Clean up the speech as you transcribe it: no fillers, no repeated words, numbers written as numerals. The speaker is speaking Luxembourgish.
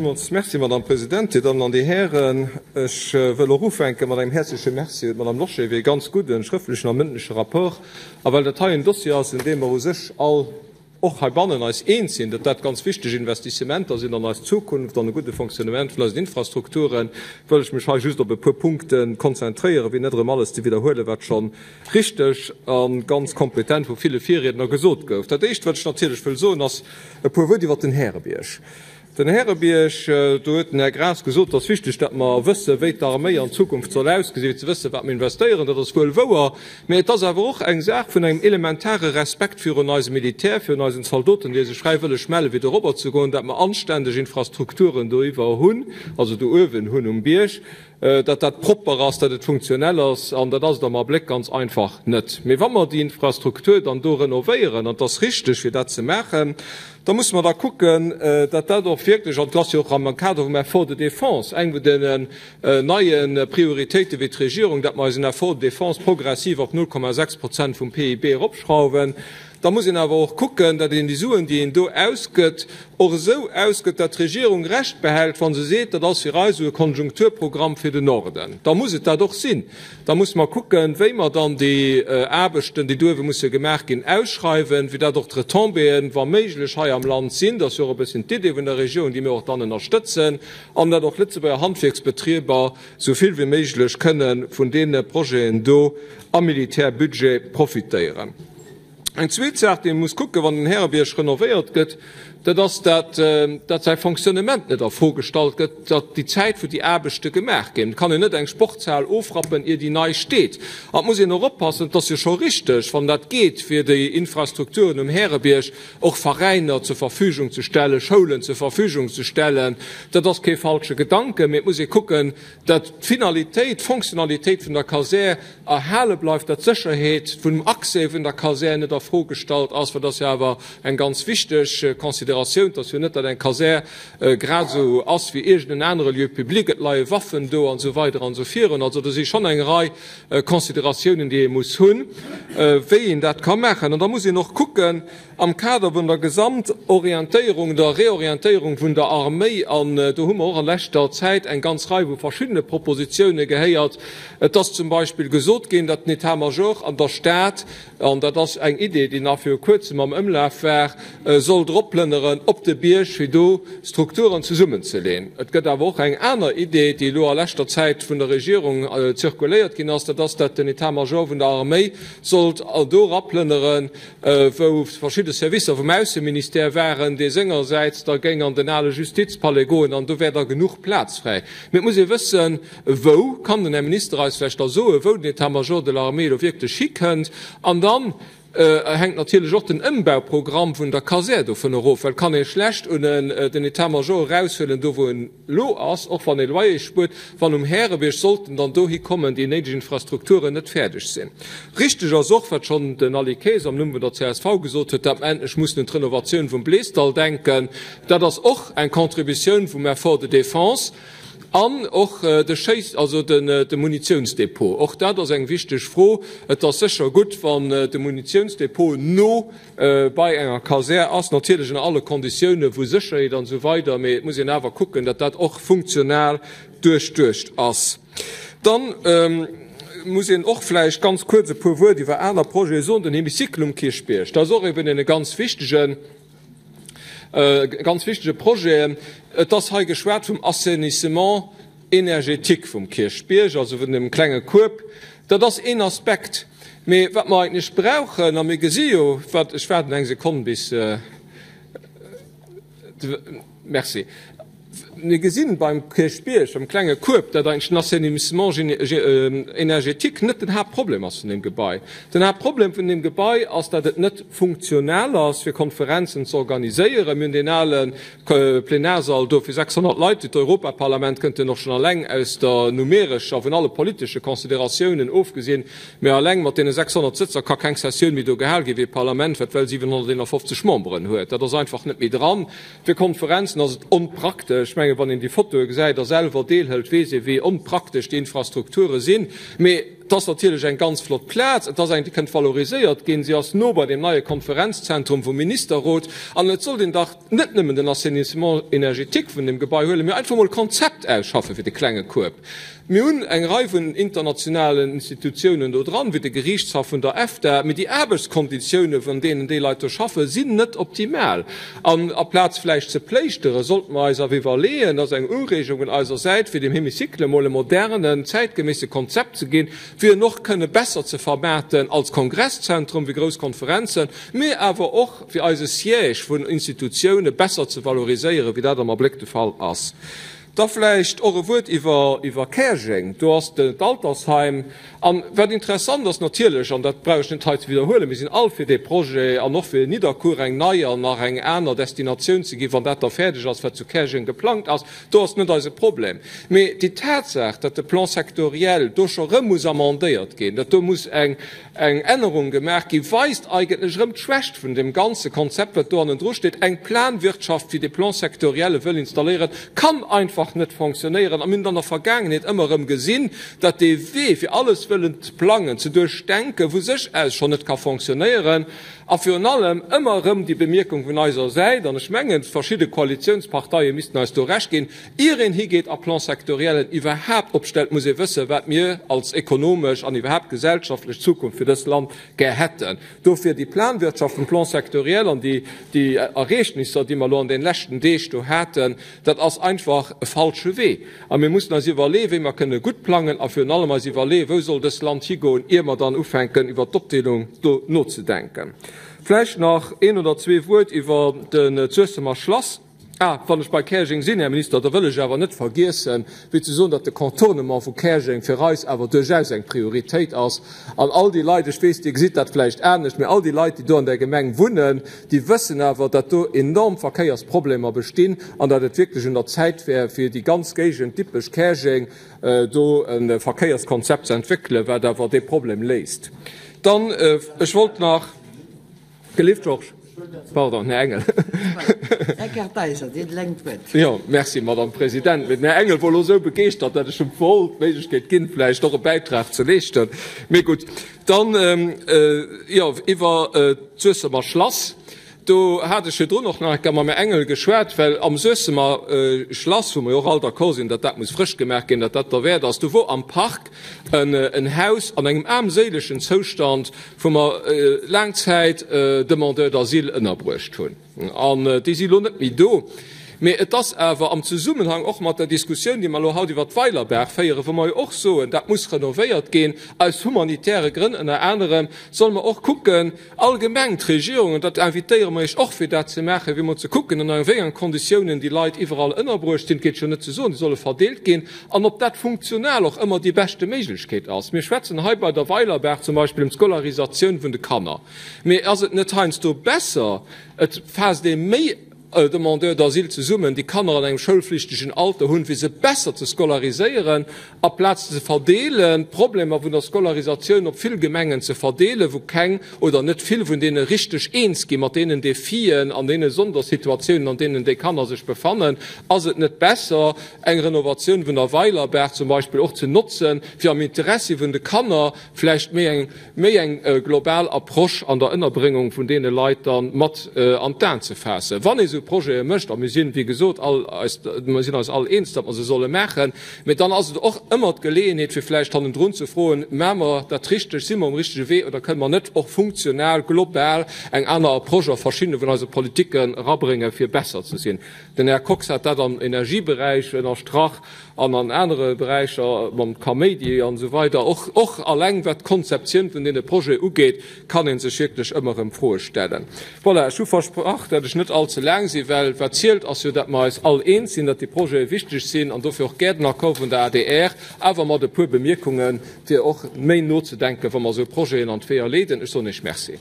Villmools Merci, Madame President, Dir Dammen an Dir Hären. Ech wëll och ufänke mat engem häerzleche Merci un d'Madame Lorsché fir e ganz gudden schrëftlechen a mëndleche Rapport. A well dat hei en Dossier ass, un deem mer u sech all, och heibannen, eis eens sinn, datt dat ganz wichteg Investissementer sinn an eis Zukunft, an e gudde Fonctionnement vun eisen Infrastrukturen, wëll ech mech hei just op e puer Punkte konzentréieren, fir net erëm alles ze widderhuelen, wat scho richteg a ganz kompetent vu ville Virriedner gesot gouf. Dat Éischt, wat ech natierlech wëll soen, ass e puer Wuert iwwert den Härebierg. Den Härebierg, do huet den Här Graas gesot, et ass wichteg, datt mer wëssen, wéi d'Arméi an Zukunft soll ausgesinn, fir ze wëssen, wat mer investéieren. Dat ass wuel wouer, mä et ass awer och eng Saach vun engem elementare Respekt virun eisem Militär, virun eisen Zaldoten, déi sech fräiwëlleg mellen, fir dorobber ze goen, datt mer anständeg Infrastrukturen doiwwer hunn, also do uewen hunn um Bierg. datt dat propper ass, datt et funktionell ass, an dat ass et am Abléck ganz einfach net. Mee wa mer déi Infrastruktur dann do renovéieren, an et ass richteg fir dat ze maachen, da musse mer da kucken, datt dat och wierklech, an et ass jo och am Kader vum Effort de défense eng vun den neie Prioritéite wéi d'Regierung, datt mer eisen Effort de défense progressiv op 0,6 Prozent vum PIB eropschrauwen, Da muss een awer och kucken, datt een déi Suen, déi een do ausgëtt, och esou ausgëtt, datt d'Regierung Recht behält, wa se seet, dat ass fir eis esou e Konjunkturprogramm fir den Norden. Da muss et dat och sinn. Da musse mer kucken, wéi mer dann déi Aarbechten, déi do uewe musse gemaach ginn, ausschreiwen, fir datt och d'Retombéeën, wa méiglech, hei am Land sinn. Dat ass jo och e bësschen d'Idee vun der Regierung, déi mir och dann ënnerstëtzen, an datt och Lëtzebuerger Handwierksbetriber esou vill wéi méiglech kënne vun deene Projeten do am Militärbudget profitéieren. Eng zweet Saach, déi ee muss kucken, wann den Härebierg renovéiert gëtt, dat ass, dat dat säi Fonctionnement net a Fro gestallt gëtt, datt déi Zäit, wou déi Aarbechte gemaach ginn. Et kann een net eng Sportshal ofrappen, ier déi nei steet. An et muss een och oppassen, et ass jo scho richteg, wann dat geet, fir déi Infrastrukturen um Härebierg och Veräiner zur Verfügung ze stellen, Schoulen zur Verfügung ze stellen. Dat ass kee falsche Gedanken, mee et muss ee kucken, datt d'Finalitéit, d'Fonctionnalitéit vun der Kasär erhale bleift, datt d'Sécherheet vun dem Accès vun der Kasär net a Fro gestallt ass, well dat ass jo awer eng ganz wichteg Consideratioun. Et ass jo net, datt eng Kasär grad esou ass wéi iergend en anere Lieu public, et leie Waffen do an esou weider an esou virun. Also do si schonn eng Rei Consideratiounen, déi ee muss hunn, wéi een dat ka maachen. An da muss een och kucken, Am Kader vun der Gesamtorientéierung, der Reorientéierung vun der Arméi, an do hu mer och a leschter Zäit eng ganz Rei vu verschiddene Propositione gehéiert, et ass zum Beispill gesot ginn, datt den État-major an der Stad, an dat ass eng Idee, déi nach viru Kuerzem am Ëmlaf war, sollt eropplënneren op de Bierg, fir do Strukturen zesummenzeleen. Et gëtt awer och eng aner Idee, déi elo a leschter Zäit vun der Regierung zirkuléiert ginn ass, dat ass, datt den État-major vun der Arméi sollt do eraplënneren, wou verschidde Servicer vum Ausseministère waren, dee sengersäits da géing an den ale Justizpalais goen, an do wär da genuch Plaz fräi. Mee et muss ee wëssen, wou. Kann den Här Minister eis vläicht da soen, wou den État-major de l'armée elo wierklech hikënnt? An dann hänkt natierlech och den Ëmbauprogramm vun der Kasär dovun erof, well et kann ee schlecht un den État-major eraushuelen, do wou en elo ass, och wann ee Loyer spuert, wann um Härebierg sollten dann dohi kommen déi néideg Infrastrukturen net fäerdeg sinn. Richteg ass och, wat schonn den Aly Kaes am Numm vun der csv gesot huet, dat mer endlech mussen un d'Renovatioun vum Bleesdall denken. Dat ass och eng Contributioun vum Effort de défense. An och de Schéiss-, also de Munitionsdepot, och dat ass eng wichteg Fro. Et ass sécher gutt, wann de Munitionsdepot no bei enger Kasär ass, natierlech ënner alle Konditioune vu Sécherheet an esou weider, mee et muss een awer kucken, datt dat och funktional duerchduecht ass. Dann muss een och vläicht ganz kuerz e puer Wuert iwwer aner Projete soen. Den Hémicycle um Kierchbierg, dat ass och eben e ganz wichtegen, ganz wichtege Projet. Et ass hei geschwat vum Assainissement énergétique vum Kierchbierg, also vun deem klenge Kueb. Dat ass een Aspekt. Mee wat mer eigentlech brauchen, a mir gesi jo wat, ech waarden eng Sekonn bis, merci, mir gesinn beim Kierchbierg, beim klenge Kueb, dat eigentlech den Assainissement énergétique net den Haaptproblem ass vun deem Gebai. Den Haaptproblem vun deem Gebai ass, dat et net funktional ass, fir Konferenzen ze organiséieren. Mir hunn deen ale Plenarsall do fir 600 Leit, d'Europaparlament kënnt en och schonn alleng aus der numerescher, vun alle politesche Consideratiounen ofgesinn, mä alleng mat deene 600 Sëtzer ka keng Sessioun méi do gehal ginn, wéi e Parlament, wat well 751 Memberen huet. Dat ass einfach net méi dran. Fir Konferenzen ass et onpraktesch. Ech menge wann een déi Fotoe gesäit a selwer deelhëlt, weess ee wéi onpraktesch déi Infrastrukture sinn. Mee. et ass natierlech eng ganz flott Plaz, et ass eng, déi kënnt valoriséiert ginn, si ass no bei deem neie Konferenzzentrum vum Ministerrot an et sollt een dach net nëmmen den Assainissement énergétique vun deem Gebai huelen, mee einfach emol e Konzept ausschaffe fir de klenge Kueb. Mir hunn eng Rei vun internationalen Institutiounen do dran, wéi de Geriichtshaff vun der EFTA, mee déi Aarbechtskonditiounen, an deenen déi Leit do schaffen, sinn net optimal. An aplaz vläicht ze pléischtere, sollte mer eis awer iwwerleeën, dat ass eng Ureegung vun eiser Säit, fir dem Hémicycle emol e modernen, zäitgeméisse Konzept ze ginn, fir en och kënne besser ze vermaarten als Kongresszentrum fir grouss Konferenzen, mee awer och fir eise Siège vun Institutioune besser ze valoriséieren, wéi dat am Abléck de Fall ass. Da vläicht och e Wuert iwwer iwwer Käerjeng. Do ass d'Altersheim. An wat interessant ass natierlech, an dat brauch ech net hei ze widderhuelen, mir sinn all fir dee Projet an och fir Nidderkuer eng nei an nach eng aner Destinatioun ze ginn, wann dat da fäerdeg ass, wat zu Käerjeng geplangt ass. Do ass net eise Problem. Mee déi Tatsaach, datt de Plan sectoriel do scho rëm muss amendéiert ginn, datt do muss eng Eng Ännerung gemaach gi weist eigentlech erëm d'Schwächt vun deem ganze Konzept, wat do hannendru steet. Eng Planwirtschaft, wéi de Plan sectoriel e wëll installéieren, kann einfach net fonctionnéieren. A mir hunn et an der Vergaangenheet ëmmer erëm gesinn, datt dee Wee, fir alles wëllen ze plangen, ze duerchdenken, vu sech aus schonn net ka fonctionnéieren. A virun allem ëmmer erëm déi Bemierkung vun eiser Säit, an ech mengen, verschidde Koalitionsparteie missten eis do Recht ginn, Ier een higeet a Plan-sectoriellen iwwerhaapt opstellt, muss ee wëssen, wat mir als ekonomesch an iwwerhaapt gesellschaftlech Zukunft fir dëst Land gär hätten. Dofir déi Planwirtschaft vum Plan sectoriel an déi Ereegnisser, déi mer elo an deene leschten Deeg do haten, dat ass einfach e falsche Wee. A mir mussen eis iwwerleeën, wéi mer kënne gutt plangen a virun allem eis iwwerleeën, wou soll dëst Land higoen, ier mer dann ufänken, iwwert d'Opdeelung do nozedenken. Vläicht nach een oder zwee Wuert iwwer d'Suessemer Schlass. Ah, wann ech bei Käerjeng sinn, Här Minister, da wëll ech awer net vergiessen, fir ze soen, datt de Contournement vu Käerjeng fir eis awer duerchaus eng Prioritéit ass. An all déi Leit, ech weess, Dir gesitt dat vläicht anescht, mä all déi Leit, déi do an där Gemeng wunnen, déi wëssen awer, datt do enorm Verkéiersproblemer bestinn an datt et wierklech un der Zäit wär, fir déi ganz Géigend Dippech, Käerjeng do e Verkéierskonzept ze entwéckelen, wat awer dee Problem léist. Dann, ech wollt nach. Gelift Georges. Pardon, Här Engel. Här Kartheiser, Dir hutt eleng d'Wuert. Jo, merci, Madame President. Mee den Här Engel wor elo esou begeeschtert, datt ech em wollt d'Méiglechkeet ginn, vläicht och e Bäitrag ze leeschten. Mee gutt, dann, jo, iwwer d'Suessemer Schlass. Do hat ech virdrun och nach eng Kéier mam Här Engel geschwat, well am Suessemer Schlass, wou mer jo och all d'accord sinn, datt dat muss frësch gemaach ginn, datt dat derwäert ass, do wor am Park en Haus an engem aarmséilegen Zoustand, wou mer laang Zäit Demandeurs d'asile ënnerbruecht hunn, an déi si elo net méi do. Mee et ass awer am Zesummenhang och mat der Diskussioun, déi mer elo haut iwwert d'Weilerbaach féieren, wou mer jo och soen, dat muss renovéiert ginn, aus humanitäre Grënn ënner anerem, solle mer och kucken, Allgemeng d'Regierung, an dat invitéiere mer Iech och fir dat ze maachen, fir emol ze kucken, ënner wéi enge Konditiounen déi Leit iwwerall ënnerbruecht sinn, et geet jo net ze soen, déi solle verdeelt ginn, an ob dat funktional och ëmmer déi beschte Méiglechkeet ass. Mir schwätzen hei bei der Weilerbaach zum Beispill ëm d'Scolarisatioun vun de Kanner, mee ass et net heiansdo besser, et faasst ee méi Demandeurs d'asile zesummen, déi Kanner an engem schoulflichtegen Alter hunn, fir se besser ze scolariséieren, aplaz ze verdeelen, d'Problemer vun der Scolarisatioun op vill Gemengen ze verdeelen, wou keng oder net vill vun deene richteg eens gi mat deenen Defien an deene Sondersituatiounen, an deenen déi Kanner sech befannen. Ass et net besser, eng Renovatioun vun der Weilerbaach zum Beispill och ze notzen, fir am Interessi vun de Kanner vläicht méi eng méi eng global Approche an der Ënnerbréngung vun deene Leit da mat an d'Aen ze faassen, wann ee sou Projete mécht, a mir sinn, wéi gesot, all eis, mir sinn eis all eens, datt mer se solle maachen, mä dann ass et och ëmmer d'Geleeënheet, fir vläicht hannendrun ze froen, Maache mer dat richteg, si mer um richtege Wee oder kënne mer net och funktional, global eng aner Approche a verschiddene vun eise Politiken erabréngen, fir besser ze sinn? Den Här Kox hat dat am Energieberäich ënnerstrach an an anere Beräicher mam Kaméidi an esou weider. Och, och alleng wat d'Konzeptioun vun deene Projete ugeet, kann ee sech wierklech ëmmer erëm Froe stellen. Voilà, ech hu versprach, dat ech net all ze laang sinn, well wat zielt ass jo, dat mer eis all eens sinn, dat déi Projete wichteg sinn an dofir och gär den Accord vun der adr, awer mat e puer Bemierkungen, fir och méi nozedenken, wa mer esou Projeten an d'Weeër leeden. Ech soen Iech Merci.